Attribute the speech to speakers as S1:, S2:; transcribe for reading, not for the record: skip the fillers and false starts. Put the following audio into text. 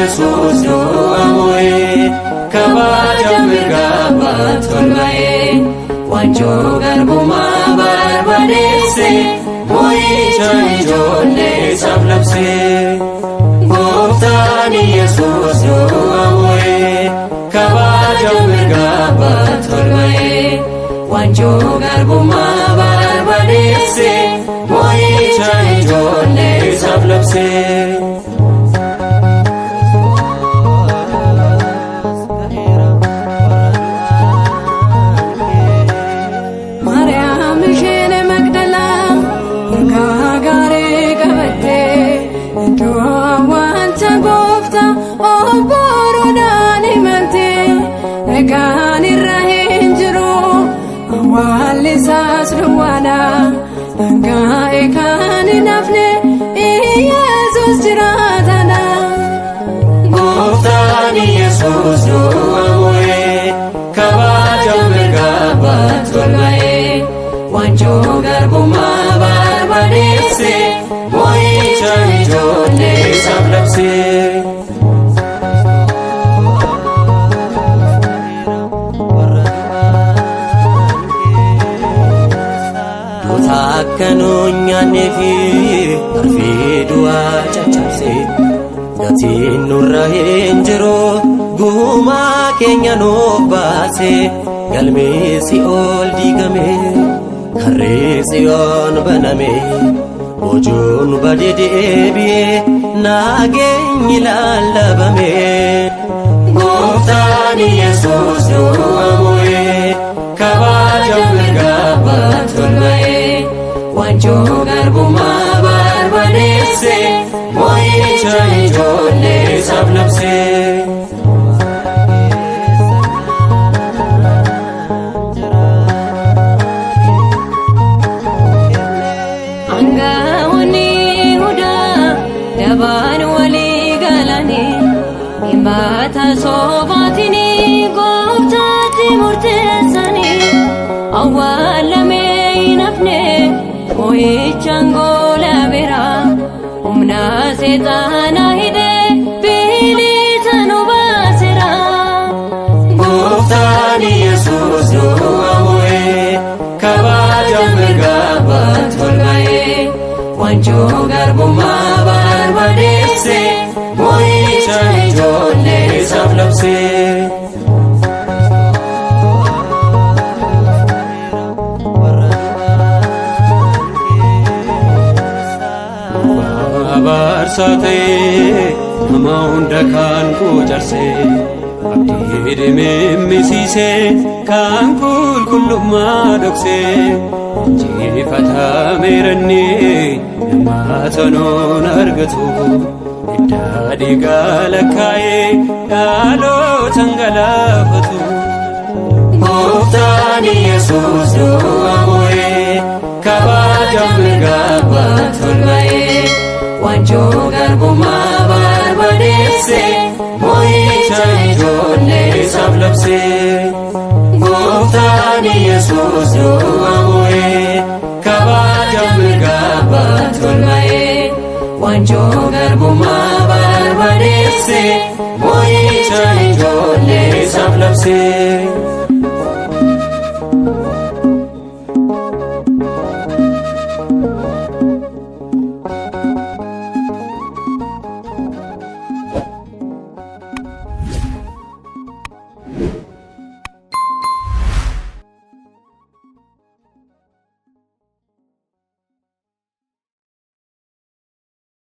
S1: Yesuus du'a mo'ee kabaja mirga abbaatti ol ba'ee waanjoo garbummaa barbadeesse mo'icha ijoollee isaaf labse. Gooftaan Yesuus du'a mo'ee kabaja mirga abbaatti ol ba'ee waanjoo garbummaa barbadeesse mo'icha ijoollee isaaf labse.
S2: Maariyaam isheen Magdalaa urgaa gaarii qabattee iddoo awwaalcha gooftaa obboroodhaan himantee egaan irra hin jiru awwaalli isaas duwwaadha dhangaa'e kan hin hafne Iyeesus jiraataadha.
S1: Gooftaan Yesuus du'a mo'ee kabaja mirga abbaatti ol ba'ee waanjoo garbummaa barbadeesse mo'icha ijoollee isaaf labse.
S3: Duuta akka nu nyaannee fi arfii du'aa caccabse gatiin nurra hin jiru gumaa keenya nuuf baase galmee si'ool diigame karree si'oon baname bojuun badee deebi'ee nageenyi lallabame.
S1: Gooftaan Yesuus du'a mo'ee kabaja mirga abbaatti ol ba'ee waanjoo garbummaa barbadeesse mo'icha ijoollee isaaf labse.
S2: Aangawoonni Yihudaa dabaan walii galanii himata sobaatiin gooftaatti murteessanii awwaalamee hin hafne mo'ichaan goolabeera humna seexanaa hidhee bilisa nu baaseera.
S1: Gooftaan Yesuus du'a mo'ee kabaja mirga abbaatti ol ba'ee waanjoo garbummaa barbadeesse mo'icha ijoollee isaaf labse.
S4: Abaarsaa ta'ee nama hunda kan quucarse abdii dhimimisiise kan qulqullummaa dhokse injifatameeranni nama tonuun argatu iddaa dhiigaa lakkaa'ee dhaalootan galaafatu.
S1: Gooftaan Yesuus du'a mo'ee kabaja mirga abbaatti ol ba'ee waanjoo garbummaa barbadeesse mo'icha ijoollee isaaf labse. Gooftaan Yesuus du'a mo'ee kabaja mirga abbaatti ol ba'ee waanjoo garbummaa barbadeesse mo'icha ijoollee isaaf labse.